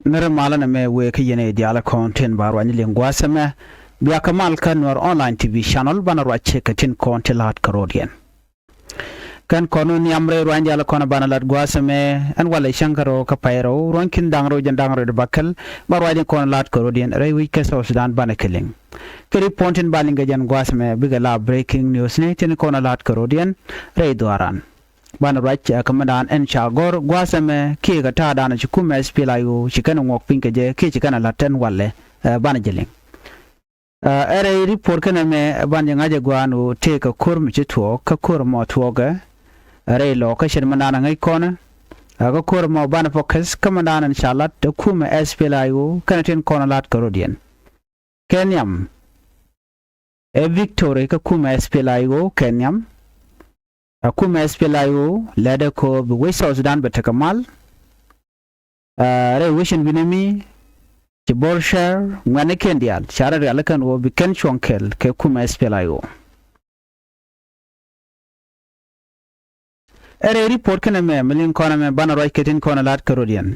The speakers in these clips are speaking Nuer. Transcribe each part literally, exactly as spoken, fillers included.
Nɛrɛ malä nɛmɛ wëë kä yɛn ɛ diaal kɔn tin ba ruacni liŋ gua̱a̱th ɛmɛ. Bia kɛ mal kä Nuɛr Online T V channel banɛ ruac kɛ tin kɔn ti la̱a̱t kɛ rɔ̱diɛn. Kɛn kɔn wä nhiam rɛy ruany diaal kɔn banɛ la̱t gua̱a̱th ɛmɛ. Ɛn walɛ cäŋ kärɔ̱ kä pay rɛw ruɔ̱n ki̱n da̱ŋ rɛw jɛn da̱ŋ rɛw di bäkɛl ba ruacni kɔn la̱a̱t kɛ rɔ̱diɛn rɛy wi̱c kä South Sudan banɛ kɛ liŋ. Kɛ ri puɔ̱n tin ba liŋ kɛ jɛn gua̱a̱th ɛmɛ bikɛ la breaking news ni tin kɔn la̱a̱t kɛ rɔ̱diɛn rɛy dhuaaran. Banɛ ruac ɛ kä mindan ɛn ca gɔ̱r gua̱a̱th ɛmɛ kiɛ kɛ ta̱a̱dan ci kumɛ S P L A I O ci kɛn ŋuɔk piny kɛ jɛ kiɛ ci kɛn la̱t ɛn walɛ. Ɛ, banɛ jɛ liŋ. Ɛ, ɛ rɛy report kɛn ɛmɛ banɛ jɛ ŋa̱c ɛ gua̱a̱n ɣöö tëëkɛ ko̱r mi ci tuɔɔk kä ko̱r mɔ tuɔɔkɛ. Ɛ rɛy lɔ kä ce̱t mindan ɛ ŋäc kɔnɛ. Ɛ, kä ko̱r mɔ banɛ focus kä mindan ɛn ca la̱t ɛ kumɛ S P L A I O kɛnɛ tin kɔn la̱t kɛ rɔ̱diɛn. Kɛ nhiam ɛ victory kä kumɛ S P L A I O kɛ nhiam. Ɛ kumɛ S P L A I O lɛt ɛ kɔ bi wec South Sudan bɛ tekɛ mal. Ɛ rɛy wec in wi̱nɛ mi ci Bor Shɛr ŋuɛ̈tnikiɛn diaal ca rɔ rialikä ɛn ɣöö bi kɛn cuɔ̱ŋ kɛl kɛ kumɛ S P L A I O. Ɛ rɛy report kɛn ɛmɛ mi liŋ kɔn ɛmɛ banɛ ruac kɛ tin kɔn ɛ la̱t kɛ rɔ̱diɛn.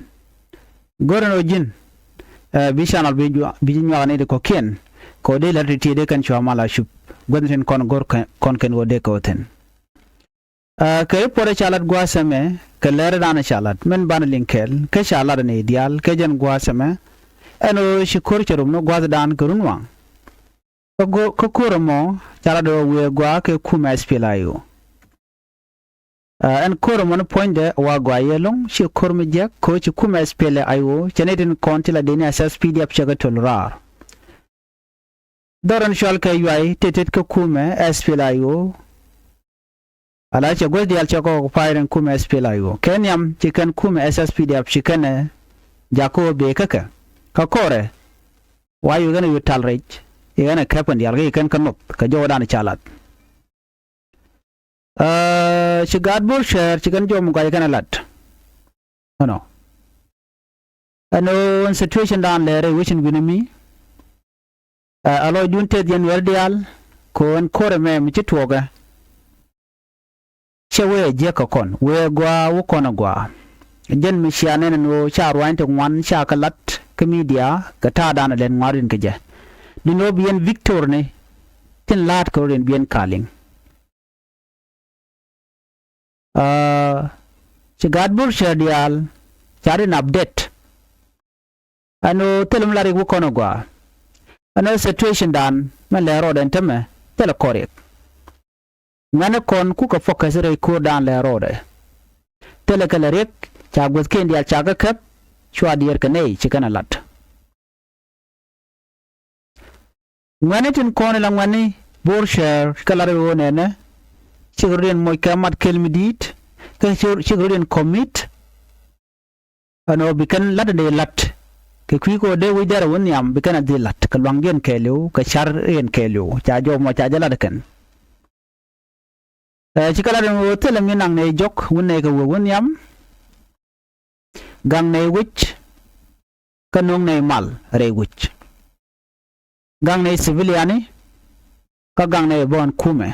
Go̱rɛ ni ɣöö ji̱n, ɛ, bi channel bi nyuak, bi ji̱ nyuak ni di kɔ̱kiɛn kɛ ɣöö dee la̱t ti tiee dee kɛn cua mal a cup guäth ni tin kɔn go̱r kɛ, kɔn kɛn ɣöö dee kɛ ɣöö thi̱n. Ɛ, kɛ report ɛ ca la̱t gua̱a̱th ɛmɛ kɛ lɛr dan ɛ ca la̱t min banɛ liŋ kɛɛl kä ca la̱t ni diaal kɛ jɛn gua̱a̱th ɛmɛ. Ɛn ɣöö ci ko̱r cɛ rom ni gua̱a̱th dan kɛ run waŋ. Kä go̱-, kä ko̱r ɛmɔ ca lat ɣöö wëë gɔaa kɛ kumɛ S P L A I O. Ɛ, ɛn ko̱r ɛmɔ ni puɔ̱nydɛ wa gɔaa yɛ lo̱ŋ ci ko̱r mi jiäk ko̱ ci kumɛ S P L A I O cɛ ni tin kɔn ti la deni S S P D F cɛ kɛ töl raar. Dhɔr ɛn cɔal kɛ yuay tet tet kä kumɛ S P L A I O. Ala cɛ guäth diaal cɛ kɔk firing kumɛ S P L A I O. Kɛ nhiam ci kɛn kumɛ S S P D F ci kɛn ɛ jakä ɣöö bëë kä kɛ. Kä kɔrɛ wa yuk ɛn ɛ yuk tal rɛc i̱ ɛn ɛ kɛp kɛn diaal kä i̱ kɛn kä noth kɛ jɔwdan ca lat. Ɛ, ci gaat Bor Shɛr ci kɛn jɔw mi guac kɛn ɛ lat. Ɛnɔ. Ɛn ɣöö ɛn situation dan lɛɛr ɛ wecin wi̱nɛ mi. Ɛ, a lɔcdun teth yɛn Nuɛr diaal kɛ ɣöö ɛn ko̱r ɛmɛ mi ci tuɔɔkɛ. Cɛ wee ɛ jiäk kɛ kɔn wee ɛ gɔaa wä kɔn ɛ gɔaa. Jɛn mi cia nɛn ɛn ɣöö ca ruany ti ŋuan ca kɛ la̱t kä media kɛ ta̱a̱dan ɛ lɛt ŋua̱r in kɛ jɛ. Duundɛ ɣöö bi yɛn victory ni tin la̱a̱t kɛ rɔ̱diɛn bi yɛn ka liŋ. Aa, ci gaat Bor Shɛr diaal ca rin update. Ɛn ɣöö thilɛ mi la riɛk wä kɔn ɛ gɔaa. Ɛn ɣöö situation dan mɛ lɛ rɔɔdɛ ɛn tämɛ thilɛ kɔn riɛk. Ŋuɛ̈tni kɔn kukɛ focus rɛy ko̱r dan lɛ rɔɔdɛ. Thilɛ kɛ lɛ riɛk ca guäthkiɛn diaal ca kä käp cua diɛɛr kɛ nɛy ci kɛn ɛ la̱t. Ŋuɛ̈tni tin kɔn ila ŋuɛ̈tni Bor Shɛr kä lat ɣöö nɛnɛ. Cikɛ rɔ̱diɛn moc kɛ mat kɛl mi di̱i̱t kä cikɛ rɔ̱diɛn commit. Ɛn ɣöö bi kɛn la̱t in dee la̱t kɛ kui̱ kɛ ɣöö dee wec dɛrɛ wä nhiam bi kɛn a dhil la̱t kɛ luaŋdiɛn kɛɛliw kɛ cariɛn kɛɛliw ca jɔw mɔ ca jɛ la̱t kɛn. Ɛ, ci kɛ lat in ɣöö thilɛ mi naŋ nɛy jɔk wun nɛy kɛ wee wä nhiam. Gaŋ nɛy wec kä no̱o̱ŋ nɛy mal rɛy wec. Gaŋ nɛy civiliani kä gaŋ nɛy bä ɣän kumɛ.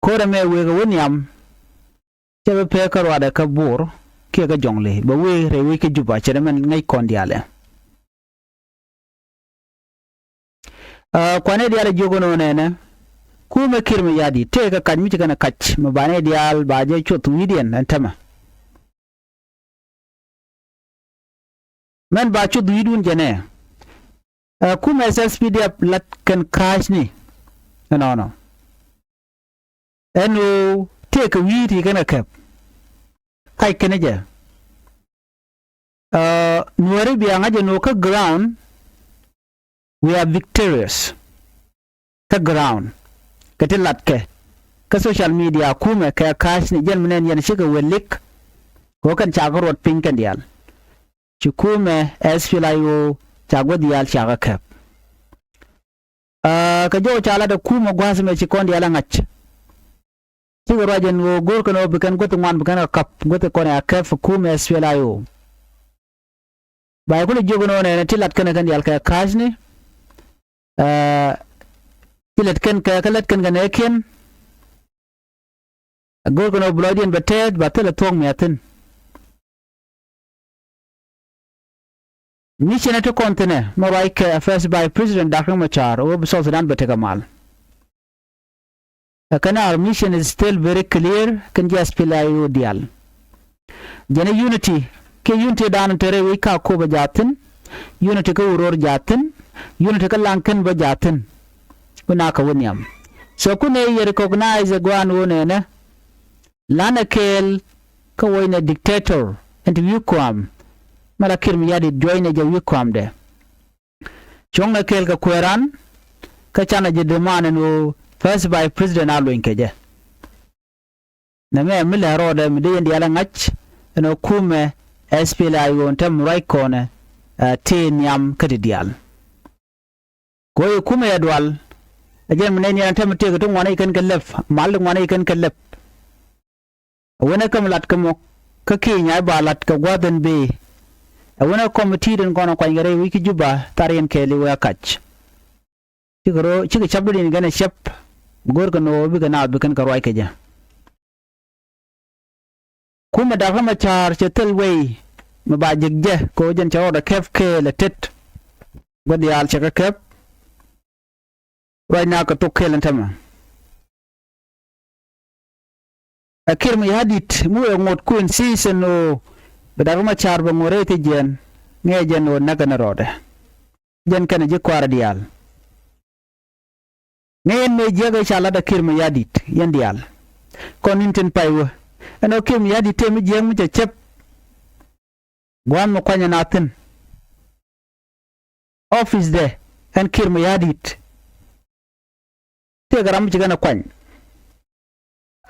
Ko̱rɛ mɛ wëë kɛ wä nhiam. Cɛ bä pek kä ruaadɛ kä Bor kiɛ kä Jɔŋli bɛ wëë rɛy wec kä Juba cɛ dee mɛn ŋäc kɔn diaalɛ. Aa, kuanɛ diaal ɛ jiök ɛn ɣöö nɛnɛ. Kumɛ Kiir Mayardit tëëkɛ kac mi ci kɛn ɛ kac mi banɛ diaal ba jɛ cuoth wi̱i̱diɛn ɛn tämɛ. Mɛn ba cuoth wi̱i̱dun jɛ nɛ. Ɛ, kumɛ S S P D F lat kɛn ka̱a̱cni. Ɛnɔnɔ. Ɛn ɣöö tëëkɛ wi̱i̱ ti kɛn kɛ kɛp. Kac kɛn jɛ. Aa, Nuääri bia ŋa̱c ɛn ɣöö kä ground, we are victorious. Kä ground kɛ ti latkɛ kä social media kumɛ kɛ ka̱a̱cni jɛn mi nɛn yɛn cikɛ wëë lik. Kɛ ɣöö kɛn cakɛ ruɔt piny kɛn diaal. Ci kumɛ S P L A I O ca guäth diaal cakɛ kɛp. Aa, kɛ jɔw ca lat ɛ kumɛ gua̱a̱th mɛ ci kɔn diaal ɛ ŋa̱c. Cikɛ ruac ɛn ɣöö go̱o̱r kɛn ɣöö bi kɛn guäth ŋuan bi kɛn kɛ kap guäth kɔn ɛ a kɛp ɛ kumɛ S P L A I O. Ba yɛ kulɛ jiök ɛn ɣöö nɛnɛ ti lat kɛn ɛ kɛn diaal kɛ ka̱a̱cni. Aa, ci lät kɛn kɛ kä lät kɛn kɛ nɛɛkiɛn. Go̱o̱r kɛn ɣöö bi lɔcdiɛn bɛ tɛɛth ba thilɛ thuɔ̱k mia̱thi̱n. Mission ɛ ti kɔn thi̱nɛ mɛ ruac kɛ First Vice President Doctor Machar ɣöö bi South Sudan bɛ tekɛ mal. Ɛ kɛn our mission is still very clear kɛn ji̱ SPLA-IO diaal. Jɛn ɛ unity kiɛ unity dan te rɛy wec ka Akobo jathin, unity kä Uror jathin, unity kä Laŋkɛn bä jathin. Wä na kɛ wä nhiam. So kun ɛ yɛ recognize ɛ guan wä nɛnɛ. Lanɛ kɛɛl kä wä inɛ dictator ɛn ti wi̱i̱ kuam. Mɛ la Kiir Mayardit juɔcnɛ jɛ wi̱i̱ kuamdɛ. Cuɔ̱ŋnɛ kɛɛl kɛ kueeran kä canɛ jɛ demand ɛn ɣöö First Vice President a luny kɛ jɛ. Nɛmɛ mi lɛ rɔɔdɛ mi dee yɛn diaal ɛ ŋa̱c ɛn ɣöö kumɛ SPLA-IO ɛn tɛm ruac kɔnɛ, ɛ, tëë nhiam kä ti diaal. Kɛ ɣöö yɛ kumɛ yɛ dual ɛ jɛn mi nɛy niɛn ɛn tɛm tëëkɛ ti ŋuanɛ ci kɛn kɛ lɛp, mal ti ŋuanɛ ci kɛn kɛ lɛp. Ɛ wänɛ käm lat kä mɔ kä ki̱i̱ny a i̱ ba lat kɛ gua̱a̱th ɛn bëë. Ɛ wänɛ committee tin kɔn ɛ kuany kɛ rɛy wec kä Juba thar yɛn kɛɛliw ɛ kac. Cikɛ rɔ, cikɛ cap dɔ̱diɛn kɛn ɛ cäp. Bi go̱o̱rkɛ nɔ bikɛ naath bi kɛn kɛ ruac kɛ jɛ. Kumɛ Doctor Machar cɛ thil wey mi ba ji̱k jɛ kɛ ɣöö jɛn cɛ rɔɔdɛ kɛp kɛɛl ɛ tet. Gua̱th diaal cɛ kɛ kɛp. Ruac na kɛ thok kɛɛl ɛn tämɛ. Ɛ Kiir Mayardit mi wëë ŋot kuën thi̱i̱th ɛn ɣöö bɛ Doctor Machar bɛ ŋot rɛy thi̱jiɛn, ŋɛɛ jɛn ɣöö näk ɛn rɔɔdɛ. Jɛn kɛnɛ ji̱ kua̱r diaal. Ŋɛɛ yɛn mëë jiäk ëë ca lat ɛ Kiir Mayardit yɛn diaal. Kɔn ni̱n tin pay wä ɛn ɣöö Kiir Mayardit tëë mi jiäk mi cɛ cäp. Gua̱a̱th mi kuany ɛn a thi̱n. Office dɛ ɛn Kiir Mayardit. Tëëkɛ ram mi ci kɛn ɛ kuany.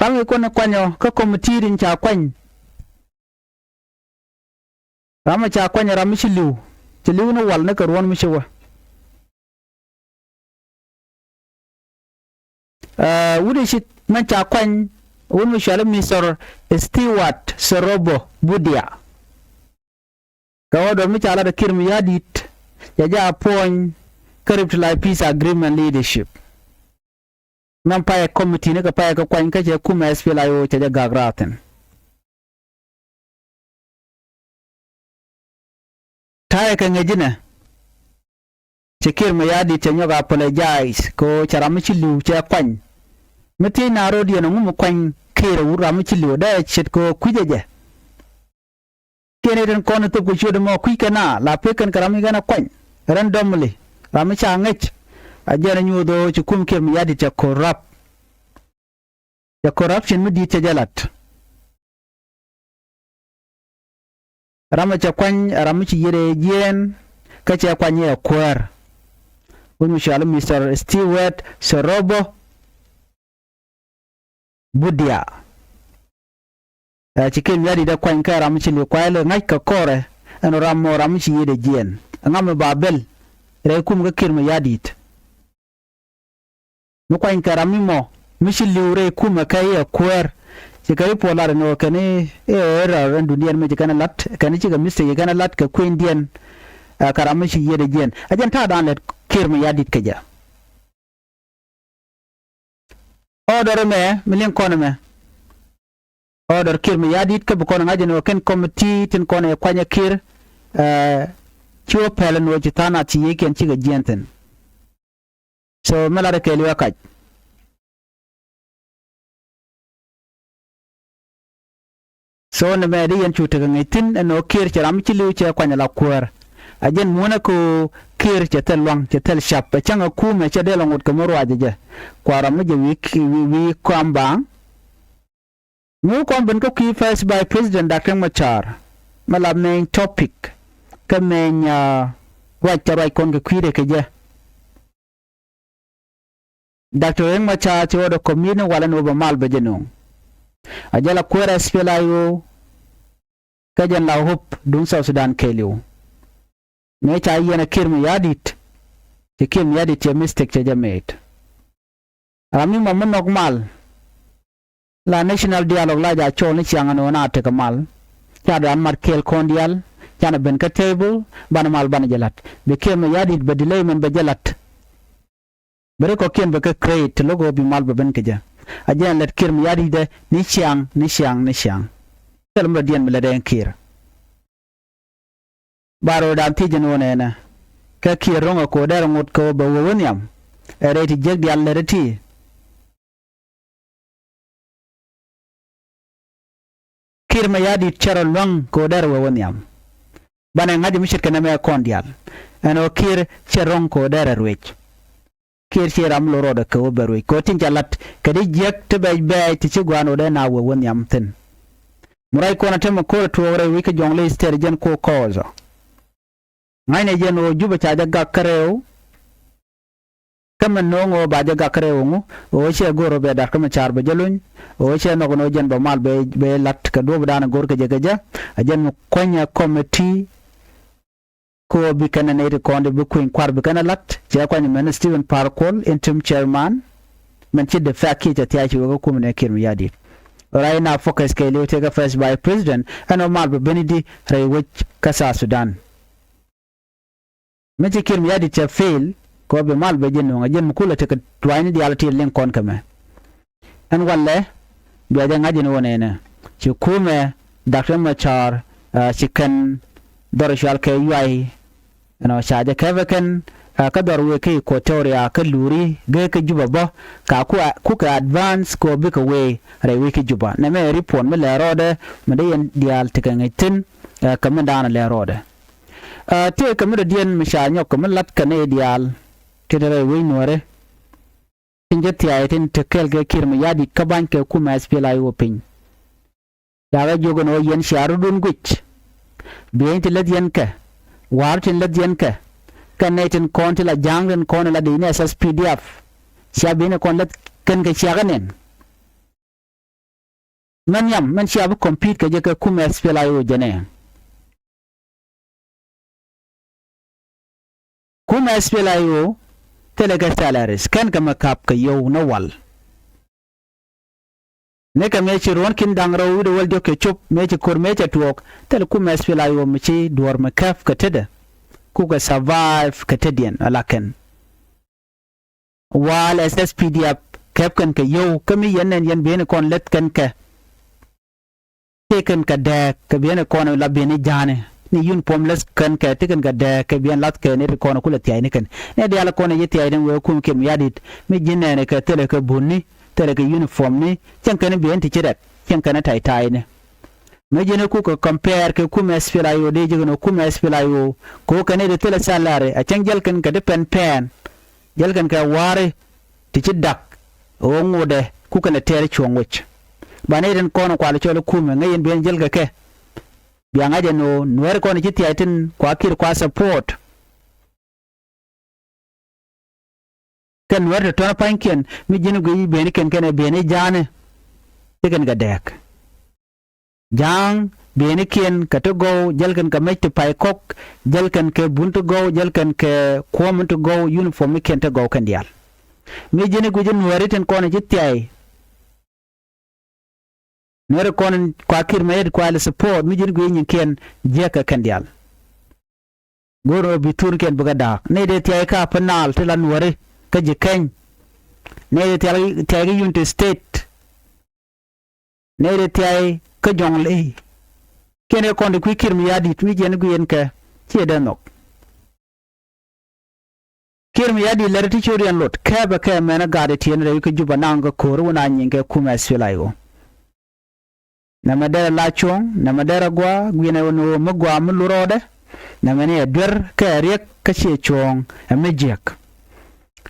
Ram mi kuɛn ɛ kuany ɔ kä committee tin ca kuany. Ram mi ca kuany ɛ ram mi ci li̱w. Ci li̱w ni wal ni kɛ ruɔ̱n mi ci wä. Ɛ, wut i̱ ci mɛn ca kuany wut mi cuali Mister Stewart Sorobo Budia. Kɛ ɣöö dɔ̱r mi ca lat ɛ Kiir Mayardit cɛ jɛ a puɔ̱ny kä Revitalized Peace Agreement leadership. Mɛn payɛ committee ni kɛ payɛ kɛ kuany kä cɛ kumɛ SPLA-IO cɛ jɛ gak raathin. Ta̱yɛ kɛ ŋäc inɛ. Cɛ Kiir Mayardit cɛ nyɔk apologize kɛ ɣöö cɛ ram mi ci li̱w cɛ kuany. Mi thiec na ro̱diɛn ɛŋu mi kuany Kiir ɛ wut ram mi ci li̱w dee ce̱tkɛ ɣöö kui̱cɛ jɛ. Kiɛn i̱ tin kɔn i̱ thop kɛ ciöt ɛmɔ kui̱ckɛ na la pek kɛn kɛ ram mi kɛn ɛ kuany. Randomly ram mi ca ŋäc. A jɛn ɛ nyuuth ɣöö ci kum Kiir Mayardit cɛ corrupt. Cɛ corruption mi di̱i̱t cɛ jɛ lat. Ram mi cɛ kuany ɛ ram mi ci yiëër ɛ jiɛɛn kä cɛ kuany ɛ kuäär. Wut mi cɔal i̱ Mister Stewart Sorobo Budia. Ɛ ci Kiir Mayardit ɛ kuany kä ram mi ci li̱w kuay lɛ ŋa̱c kɛ kɔrɛ ɛn ram mɔ ram mi ci yiëër ɛ jiɛɛn. Ɛ ŋa mi ba bel rɛy kum kä Kiir Mayardit. Mi kuany kɛ ram mi mɔ mi ci li̱w rɛy kumɛ kɛ i̱ ɛ kuäär. Ci kɛ i̱ puɔl lat ɛn ɣöö kɛn i̱ ɛ ɣöö rɛw rɛn duundiɛn mi ci kɛn ɛ la̱t kɛn i̱ cikɛ mistake ci kɛn ɛ la̱t kɛ kuëndiɛn. Ɛ kɛ ram mi ci yiëëdɛ jiɛn ɛ jɛn ta̱a̱dan lɛt Kiir Mayardit kɛ jɛ. Order ɛmɛ mi liŋ kɔn ɛmɛ. Order Kiir Mayardit kä bi kɔn ɛ ŋa̱c ɛn ɣöö kɛn committee tin kɔn ɛ kuany ɛ Kiir. Ɛ ci wä pɛl ɛn ɣöö ci tha̱a̱ŋ nath ci yiëëkiɛn cikɛ jiɛn thi̱n. So mi lat ɛ kɛɛliw ɛ kac. So nɛmɛ di yɛn cu tekɛ ŋi̱i̱c thi̱n ɛn ɣöö Kiir cɛ ram mi ci li̱w cɛ kuany ala kuäär. A jɛn muɔ̱nɛ kɛ ɣöö Kiir cɛ thil luaŋ cɛ thil cap ɛ cäŋ ɛ kuumɛ cɛ dee lɔ ŋot kɛ mi ruacɛ jɛ. Kua ram mi jɛ wi̱i̱ wi̱i̱ kɔam baaŋ. Ŋu kɔn ben kä kui̱ First Vice President Doctor Machar. Mɛ la main topic kä main ruac cɛ ruac kɔn kɛ kui̱dɛ kɛ jɛ. Doctor Riek Machar ci ɣöö dee commit ni walɛ ni ɣöö bɛ mal bɛ jɛ nööŋ. A jɛ la kuäär SPLA-IO kä jɛn la hope duŋ South Sudan kɛɛliw. Mëë ca yiɛn a Kiir Mayardit, ci Kiir Mayardit cɛ mistake cɛ jɛ made. Ram mi mɔ mi nhɔk mal. La national dialogue la ja cɔɔl ni ciaŋ ɛn ɣöö na tekɛ mal. Ca dɔ̱ an mat kɛɛl kɔn diaal canɛ ben kä table banɛ mal banɛ jɛ la̱t. Bi Kiir Mayardit bɛ delay mɛn bɛ jɛ la̱t. Bɛ ri kɔ̱kiɛn bɛ kɛ create ti lo̱k ɣöö bi mal bɛ ben kɛ jɛ. A jɛn lät Kiir Mayardit dɛ ni ciaŋ ni ciaŋ ni ciaŋ. Thil mi dɔ̱diɛn mi lät ɛn Kiir. Ba rɔɔdan thiec ɛn ɣöö nɛnɛ, kä Kiir ro̱ŋɛ kɛ ɣöö derɛ ŋot kɛ ɣöö bɛ wee wä nhiam ɛ rɛy ti jiäk diaal lät ɛ ti. Kiir Mayardit cɛ rɔ luäŋ kɛ ɣöö derɛ wee wä nhiam. Banɛ ŋa̱c mi ce̱tkɛ nɛmɛ kɔn diaal ɛn ɣöö Kiir cɛ ro̱ŋ kɛ ɣöö derɛ ruëc. Kiir ciɛ ram mi lo̱r rɔɔdɛ kɛ ɣöö bɛ ruëc kɛ ɣöö tin ca la̱t kɛ di jiäk ti bɛc bɛɛc ti ci gua̱a̱n ɣöö dee na wee wä nhiam thi̱n. Mi ruac kɔn a tämɛ ko̱r a tuɔɔk rɛy wec kä Jɔŋlei State jɛn ko̱ kɔɔth ɔ. Ŋa̱cnɛ jɛn ɣöö Jubɛ ca jɛ gak kärɛw. Kä min no̱o̱ŋ ɣöö ba jɛ gak kärɛw ɛŋu, ɣöö cɛ go̱o̱r ɣöö bɛ da̱r kä mi ca̱r bɛ jɛ luny, ɣöö cɛ nhɔk ɛn ɣöö jɛn bɛ mal bɛ, bɛ la̱t kɛ duɔ̱ɔ̱pdan go̱o̱r kɛ jɛ kɛ jɛ. A jɛn mi kuänyɛ committee kɛ ɣöö bi kɛn ɛ nɛy ti kɔn di bi kui̱ny kua̱r bi kɛn ɛ la̱t, cɛ kuany mɛn Stephen Par Kuol, interim chairman, mɛn ci de fact kiɛ cɛ thia̱a̱c ci wek kä kumɛ nɛ Kiir Mayardit. Right now focus kɛ liw tëë kä First Vice President ɛn ɣöö mal bɛ ben i̱di rɛy wec kä South Sudan. Mi ci Kiir Mayardit cɛ fail kɛ ɣöö bi mal bɛ ji̱ nuɔ̱ŋ ɛ jɛn mi kulɛ tekɛ tua̱a̱cni diaal ti liŋ kɔn kɛ mɛ. Ɛn walɛ bia jɛ ŋa̱c ɛn ɣöö nɛnɛ ci kumɛ Doctor Machar, ah, ci kɛn dhɔr cual kɛ yuay. Ɛnɔ ca jɛ kɛpɛ kɛn, ah, kä dhɔr wëë kä Equatoria kä Luri gee kä Juba bä ka ku, kukɛ advance kɛ ɣöö bikɛ wëë rɛy wec kä Juba. Nɛmɛ ɛ report mi lɛ rɔɔdɛ mi dee yɛn diaal tekɛ ŋäc thi̱n, ah, kɛ mi daanɔ lɛ rɔɔdɛ. Ah, tëëkɛ mi dɔ̱diɛn mi ca nyɔk kɛ mi la̱t kɛ nɛy diaal tin te rɛy wec Nuäärɛ. Tin cä thia̱a̱c tin te kɛɛl kɛ Kiir Mayardit kä ba̱ny kɛ kumɛ S P L A I O piny. Cakɛ jiök ɛn ɣöö yɛn cia rɔ̱dun guic. Bieyni tin läth yɛn kɛ, wa̱a̱r tin läth yɛn kɛ, kɛn nɛy tin kɔn ti la ja̱a̱ŋ tin kɔn la dec ni S S P D F. Cia bieyni kɔn läth kɛn kɛ ciakä nɛn. Mɛn nhiam mɛn cia bi compete kɛ jɛ kɛ kumɛ S P L A I O jɛnɛ. Kumɛ S P L A I O thilɛ kɛ salaries kɛn kɛ mɛ kap kɛ yio̱w ni wal. Ni kɛ mëë ci ruɔ̱n kin da̱ŋ rɛw wi̱cdɛ wäl diɔ̱k kɛ cop mëë ci ko̱r mëë cɛ tuɔɔk thilɛ kumɛ S P L A I O mi ci duɔ̱ɔ̱r mi kɛp kɛ tetdɛ. Kukɛ survive kɛ tetdiɛn ala kɛn. Wal S S P D F kɛp kɛn kɛ yio̱w kä mi yɛn nɛn yɛn bieyni kɔn läth kɛn kɛ. Tëë kɛn kɛ dääk kɛ bieyni kɔn la bieyni ja̱a̱ni ni uniform läth kɛn kɛ tëë kɛn kɛ dääk kɛ bieyni la̱th kɛ ni ti kɔn kulɛ thia̱cni kɛn. Ni diaal kɔn ji̱ thia̱cni wee kum Kiir Mayardit mi ji̱ nɛɛni kɛ thilɛ kɛ bunni thilɛ kɛ uniformni cäŋ kɛn bieyni ti ci rɛk cäŋ kɛn ta̱y ta̱yni. Mi ji̱n kukɛ compare kɛ kumɛ S P L A I O dee ji̱ kɛn kumɛ S P L A I O kɛ ɣöö kɛn i̱ di thilɛ salary a cäŋ jäl kɛn kɛ ti pɛn pɛn. Jäl kɛn kɛ wa̱a̱ri ti ci dak ɣöö ŋotdɛ kukɛ lɛ tɛɛr cuɔ̱ŋ wec. Banɛ i̱ tin kɔn kual cɔl i̱ kumɛ ŋäc in ben jäl kɛ kɛ. Bia ŋa̱c ɛn ɣöö Nuäär kɔn ci thia̱c tin kua Kiir kua support. Kɛn Nuäär te tɔ̱n pa̱nykiɛn mi ji̱n guic benikiɛn kɛnɛ beni ja̱a̱ni. Ti kɛn kɛ dɛɛk. Ja̱a̱ŋ bieynikiɛn kɛ ti gɔw jäl kɛn kɛ mec ti pay kɔk jäl kɛn kɛ bun ti gɔw jäl kɛn kɛ kuɔ̱m ti gɔw uniform mikiɛn ti gɔw kɛn diaal. Mi ji̱n i̱ gui̱c i̱ Nuääri tin kɔn i̱ ci thiay. Nuääri kɔn in kua Kiir Mayardit kua li support mi ji̱n i̱ gui̱c i̱ nyinkiɛn jiäk kɛ kɛn diaal. Go̱o̱r rɔ bi thurkiɛn bikɛ da̱a̱k nɛy dee thiay kä Upper Nile ti la Nuääri kä ji̱ keny. Nɛy dee thiay kä Unity State. Nɛy dee thiay kä Jɔŋlei. Kiɛn kɛ kɔn ti kui̱ Kiir Mayardit mi jiɛn guiɛn kɛ ciɛ dee nhɔk. Kiir Mayardit lɛr ti coriɛn lot kɛpɛ kɛ mɛn ɛ gaat ɛ tiɛn rɛy kä Juba naŋ kɛ ko̱r wun a nyiŋ kɛ kumɛ S P L A I O. Nɛmɛ derɛ la cuɔ̱ŋ nɛmɛ derɛ gua guiɛn ɛ wun ɣöö mi gua mi lurɔɔdɛ. Nɛmɛ ni ɛ duer kɛ ɛ riɛk kä ciɛ cuɔ̱ɔ̱ŋ ɛ mi jiäk.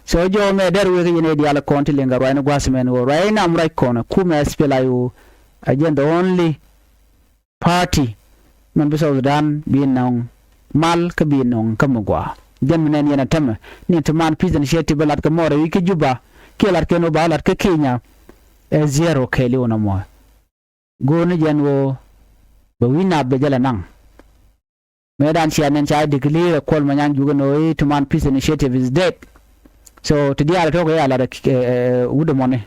So jɔw mɛ dɛr wek yɛn ɛ diaal kɔn ti liŋ kɛ ruac ni gua̱a̱th mɛn ɣöö ruac nam ruac kɔn kumɛ S P L A I O ɛ jɛn the only party mɛn bi South Sudan bi nɔŋ mal kä bi nɔŋ kä mi gua. Jɛn mi nɛn yɛn a tämɛ ni ti man peace initiative lat kɛ mɔɔr ɛ wi̱c kä Juba kiɛ lat kɛn wä ba lat kä Kenya. Ɛ zero kɛɛliw nɔmɔ. Go̱o̱r ni jɛn wä bɛ wi̱c nath bɛ jɛ lɛ naŋ. Mëë dan cia nɛn ca declare ɛ Kuɔl Manyang jukɛ ni ɣöö i̱ ti man peace initiative is dead. So ti diaal tɔ̱ kɛ ya lat ɛ wut ɛmɔni.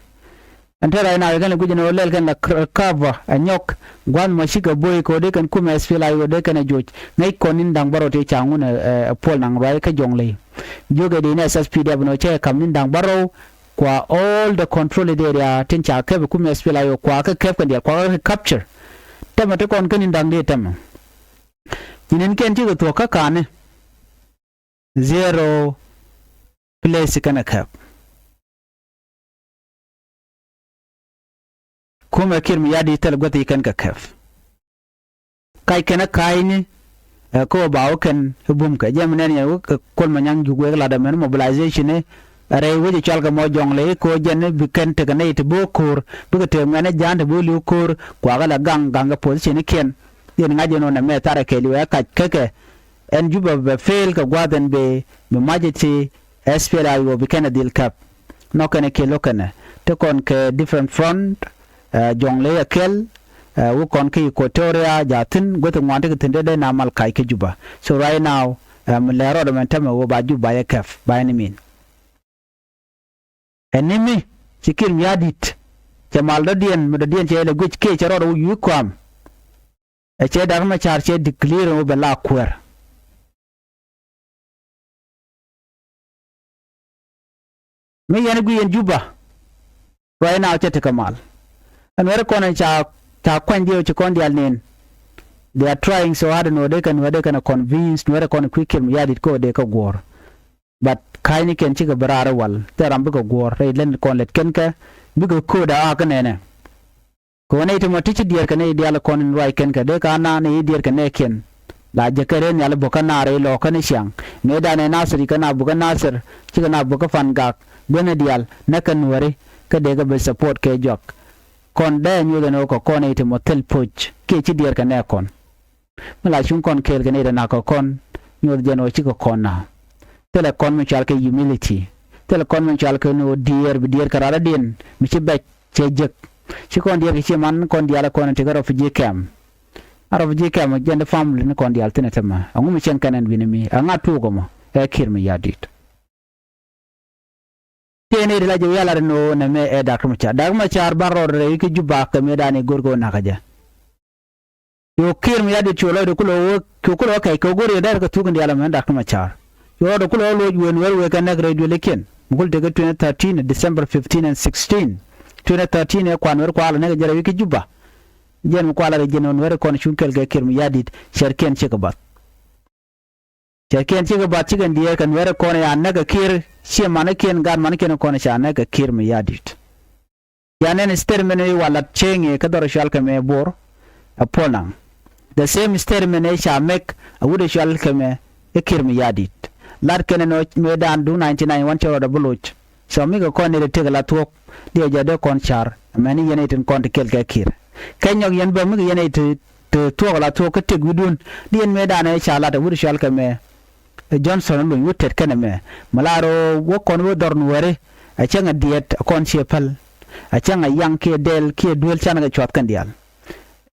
Ɛn te right now kɛn lɛ guic ɛn ɣöö lɛl kɛn lɛ recover ɛ nyɔk gua̱th mɔ cikɛ bo̱o̱c kɛ ɣöö dee kɛn kumɛ S P L A I O dee kɛn ɛ joc. Ŋäc kɔn ni̱n da̱ŋ bärɔw tëë ca ŋun ɛ puɔl naŋ ruac kä Jɔŋlei. Jiökɛ dee ni S S P D F ɛn ɣöö cɛ kɛ ka̱m ni̱n da̱ŋ bärɔw kua all the controlled area tin ca kɛp ɛ kumɛ S P L A I O kua kä kɛp kɛn diaal kua kä capture. Tämɛ ti kɔn kä ni̱n da̱ŋ dee tämɛ. Ci ni̱n kɛn cikɛ thuɔ̱k kä ka̱ni. Zero place kɛn kɛ kɛp. Kumɛ Kiir Mayardit thil guäth i̱ kɛn kɛ kɛp. Kac kɛn ɛ ka̱a̱cni ɛ kä ɣöö ba wä kɛn i̱ bum kɛ jɛm nɛn yɛn wä kɛ Kuol Manyaŋ juk wek lat ɛmɛn mobilization i̱ rɛy wec i̱ cɔal kɛ mɔ jɔ̱ŋ lɛ i̱ ko̱o̱r jɛn i̱ bi kɛn tekɛ nɛy ti bi wä ko̱o̱r bikɛ tëë ŋuɛ̈n i̱ ja̱a̱n ti bi wä li̱w ko̱o̱r kuakä lɛ gaŋ gaŋ kɛ position i̱ kiɛn. Yɛn ŋa̱c yɛn ɣöö nɛmɛ tharɛ kɛɛliw ɛ kac kä kɛ ɛn Juba bɛ fail kɛ gua̱a̱th ɛn bɛ bi mac i̱ ti S P L A I O bi kɛn ɛ dhil kɛp. Nhɔk kɛn ɛ kiɛ lo̱k kɛn ɛ ti kɔn kɛ different front. Ɛ, Jɔŋlei ɛ kɛl, ɛ, wä kɔn kä Equatoria ja̱thi̱n guäth ŋuan ti kɛ thi̱n dee dee na mal kac kä Juba. So right now, ɛ, mi lɛ rɔɔdɛ mɛn tämɛ wä ba Juba yɛ kɛp ba ɛn imin. Ɛn ni mi ci Kiir Mayardit cɛ mal dɔ̱diɛn mi dɔ̱diɛn cɛ lɛ guic kiɛ cɛ rɔɔdɛ wä yuuc kuam. Ɛ cɛ Dak Macar cɛ declare wä bɛ la kuɛɛr. Mi yɛn i̱ guic yɛn Juba right now cɛ tekɛ mal. Ɛn wɛr kɔn ca ca kuany diɛw ci kɔn dial nin. They are trying so hard nuɔ̱ɔ̱dɛ kɛn nuɔ̱ɔ̱dɛ kɛn convince nuɔ̱ɔ̱dɛ kɔn kui̱ Kiir Mayardit kɛ ɣöö dee kä guɔ̱ɔ̱r. But ka̱a̱cnikiɛn cikɛ bi raar i̱ wal thil ram bikɛ guɔ̱ɔ̱r rɛy lɛn kɔn lɛt kɛn kɛ bikɛ kööt a akä nɛnɛ. Kɛ ɣöö nɛy ti mɔ ti ci diɛɛr kɛ nɛy diaal kɔn in ruac kɛn kɛ dee ka na nɛy diɛɛr kɛ nɛɛkiɛn. La jɛ kɛ rɛy nhial i̱ bä kä naar i̱ lɔɔkä ni ciaŋ mëëdan ɛ Nasir i̱ kä na bä kä Nasir cikɛ na bä kä Pan Gak guäthni diaal näk kɛ nuääri. Kä dee kɛ bɛ support kɛ juak. Kɔn dee nyuuth ɛn ɣöö kɛ kɔn nɛy ti mɔ thil poc kiɛ ci diɛɛr kɛ nɛɛkɔn. Mi la cuŋ kɔn kɛɛl kɛ nɛy ti nak kɛ kɔn nyuɔth jɛn ɣöö cikɛ kɔn na. Thilɛ kɔn mi cɔal kɛ humility. Thilɛ kɔn mi cɔal kɛ ni ɣöö diɛɛr bi diɛɛr kɛ rat rɔ̱diɛn mi ci bɛc cɛ jek. Ci kɔn diɛɛr kɛ ci man kɔn diaal kɔn ti kä refugee camp. A refugee camp jɛn di family ni kɔn diaal thin ɛ tämɛ. Ɛŋu mi cieŋ kɛn ɛn wi̱ni mi ɛ ŋa tuuk ɛmɔ ɛ Kiir Mayardit. Tiɛɛni ti la jɛ wi̱i̱ a lat ɛn ɣöö nɛmɛ ɛ Dak Macar. Dak Macar ban rɔɔd rɛy kä Juba kɛ mëëdan i̱ go̱r kɛ ɣöö nakä jɛ. Cu Kiir Mayardit cu lɔcdɛ kulɛ wä cu kulɛ wä kɛc kɛ wä go̱r yɛ dɛr kɛ thuk in diaal ɛmɛn Dak Macar. Cu rɔɔdɛ kulɛ wä loc wen wer wek kɛ nɛk rɛy duëlikiɛn. Mi kul tekɛ twenty thirteen December fifteen and sixteen. Twenty thirteen ɛ kuan wer kualɛ nɛk jɛ rɛy wi̱i̱ kä Juba. Jɛn mi kualɛ rɛy jɛn wen wer kɔn cuŋ kɛl kɛ Kiir Mayardit cɛrkiɛn cikɛ bath. Cɛ kiɛn cikɛ bath cikɛn diɛɛr kɛ nuɛɛrɛ kɔn ya näk kɛ Kiir. Ciɛ manikiɛn gaat manikiɛn kɔn ca näk kɛ Kiir Mayardit. Ca nɛn statement i̱ wa lat cieŋ i̱ kä dhɔr cual kɛ mɛ Bor ɛ Puɔl Naŋ. The same statement i̱ ca mek a wut ɛ cual kɛ mɛ i̱ Kiir Mayardit. Lat kɛn ɛn ɔ mëëdan duŋ ninety nine wan cɛ rɔɔdɛ bi loc. So mi kɛ kɔn ni ti tëk la thuɔ̱k diɛ jɛ dee kɔn car. Mɛni yɛn i̱ tin kɔn ti kɛl kɛ Kiir kɛ nyɔk yɛn bä mi kɛ yɛn i̱ ti ti thuɔ̱k la thuɔ̱k kä tëk wi̱dun. Diɛn mëëdan ɛ ca lat ɛ wut cual kɛ mɛ. Ɛ Johnson luny wut tet kɛnɛ mɛ mi la rɔ wä kɔn wä dhɔr nuääri. Ɛ cäŋ ɛ diɛt ɛ kɔn ciɛ päl. Ɛ cäŋ ɛ yaŋ kiɛ dɛl kiɛ duel canɛ kɛ cuath kɛn diaal.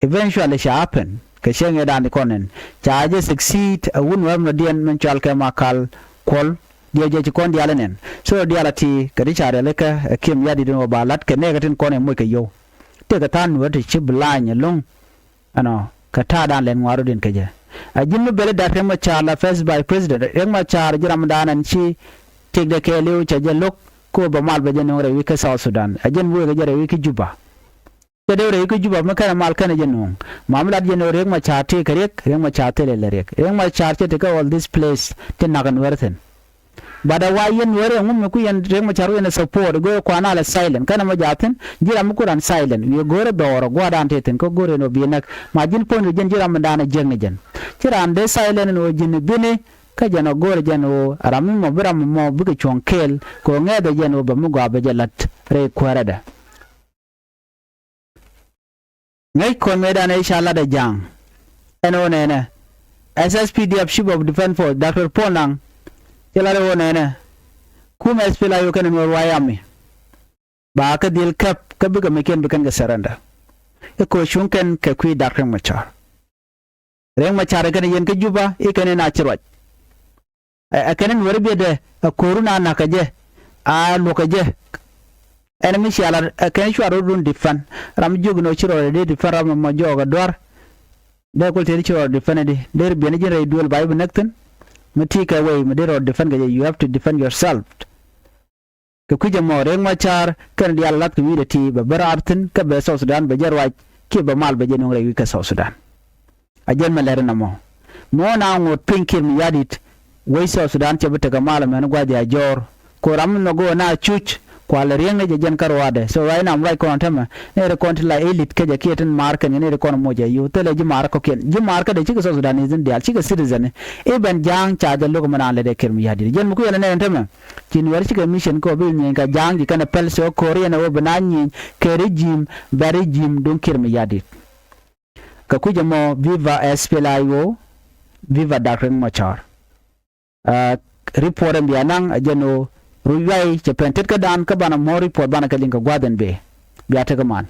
Eventually ca happen kɛ cäŋ ɛ dan kɔn ɛn ca jɛ succeed ɛ wut nuäär mi nɔ diɛn min cual kɛ Makal Kuɔl. Diɛ jɛ ci kɔn diaal ɛn ɛn so diaal a ti kɛ ti ca rialikä ɛ Kiir Mayardit in wä ba lat kɛ nɛɛkɛ tin kɔn ɛ moc kɛ yio̱w. Tëëkɛ tha̱a̱ŋ nuäär ti ci bi la̱ny ɛlɔ̱ŋ. Ɛnɔ kɛ ta̱a̱dan lɛn ŋuarudiɛn kɛ jɛ. A ji̱n mi bɛli dak Riek Machar la first vice president Riek Machar ji̱ ramdan ɛn ci tëkdɛ kɛɛliw cɛ jɛ lo̱k. Ko bɛ mal bɛ jɛ nuɔ̱ŋ rɛy wi̱i̱ kä South Sudan ɛ jɛn wëë kɛ jɛ rɛy wi̱i̱ kä Juba. Cɛ dee rɛy wi̱i̱ kä Juba mi kɛnɛ mal kɛnɛ jɛ nuɔ̱ŋ. Ma mi lat jɛ nuɔ̱ŋ Riek Machar tëëkɛ Riek Riek Machar thilɛ lɛ Riek Riek Machar cɛ tekɛ all this place ti nak ɛn wɛr thi̱n. But a wa yɛn weri ɛŋu mi ku yɛn Riek Machar ku yɛn ɛ support go̱o̱r kuan alɛ silent kɛnɛ mɔ jathin. Ji̱ ram mi ku ran silent wiɛ go̱o̱r ɛ dhɔɔr ɛ gua̱a̱r dan tethin kä go̱o̱r yɛn ɔ bi ɛ näk. Ma ji̱n puɔ̱ny ri jɛn ji̱ ram mi dan ɛ jiäk ni jɛn. Ci ran dee silent ɛn ɣöö ji̱n ɛ bini kä jɛn ɔ go̱o̱r ɛ jɛn ɣöö ram mi mɔ bi ram mɔ bikɛ cuɔ̱ŋ kɛɛl kɛ ɣöö ŋɛɛth ɛ jɛn ɣöö bɛ mi gɔaa bɛ jɛ la̱t rɛy kuäärä dɛ. Ŋäc kɔn mëëdan ëë ca lat ɛ ja̱a̱ŋ. Ɛn ɣöö nɛnɛ S S P D F Chief of Defense Force Doctor Paul Nang cɛ lat ɛ ɣöö nɛnɛ kumɛ S P L A I O kɛnɛ Nuɛr White Army ba kɛ dhil kɛp kä bikɛ mɛckiɛn bi kɛn kɛ surrender. I̱ köö cuŋ kɛn kɛ kui̱ dak Riek Machar. Riek Machar kɛn yɛn kä Juba i̱ kɛn in a ci ruac. Ɛ kɛn in weri biɛtdɛ ɛ ko̱ru na na̱k kɛ jɛ a luɔ̱k kɛ jɛ. Ɛn mi cialar ɛ kɛn cuat rot run defend ram jiök in ɔ ci rɔɔdɛ dee defend ram mɔ jɔɔk ɛ duar. Dee kul tëë ci rɔɔdɛ defend di dee ri biɛn ji̱n rɛy duël ba i̱ bi näk thi̱n. Mi ti kɛ wei mi dee rɔɔdɛ defend kɛ jɛ, you have to defend yourself. Kɛ kui̱c ɛmɔ Riek Machar kɛn diaal lath kɛ wi̱i̱dɛ ti bɛ bä raar thi̱n kä bɛ South Sudan bɛ jɛ ruac kiɛ bɛ mal bɛ jɛ nuɔ̱ŋ rɛy wi̱i̱ kä South Sudan. A jɛn mɛ lɛr in ɛmɔ. Mɔ na ŋot piny Kiir Mayardit, wec South Sudan cɛ bi tekɛ mal mɛn gua̱th ya jɔɔr. Ko ram mi nhɔk go̱o̱ na cuc kualɛ riäŋ ni jɛ jɛn kä ruaadɛ. So right now, right kɔn tämɛ, ni ri kɔn ti la elite kä jɛ kiɛ tin maar kɛn ni ri kɔn moc ɛ yiw. Thilɛ ji̱ maar kɔkiɛn. Ji̱ maar kä dee cikɛ South Sudanese in diaal, cikɛ citizen. I̱ bɛn ja̱a̱ŋ ca jɛ lo̱k mi naan lɛ dee Kiir Mayardit. Jɛn mi ku yɛlɛ nɛn tämɛ. Ci Nuɛr cikɛ mission kɔ bi nyieny kɛ ja̱a̱ŋ ji̱ kɛnɛ pɛl so ko̱r yɛn ɛ wä bi na nyieny kɛ regime, bɛ regime duŋ Kiir Mayardit. Kɛ kui̱c ɛmɔ, viva S P L A I O, viva Doctor Riek Machar. Aa, report ɛn bia naŋ ɛ jɛn ɣöö ruc ruac cɛ pɛn tet kädan kä banɛ mɔ report banɛ kɛ liŋ kɛ gua̱a̱th ɛn bëë. Bia tekɛ man.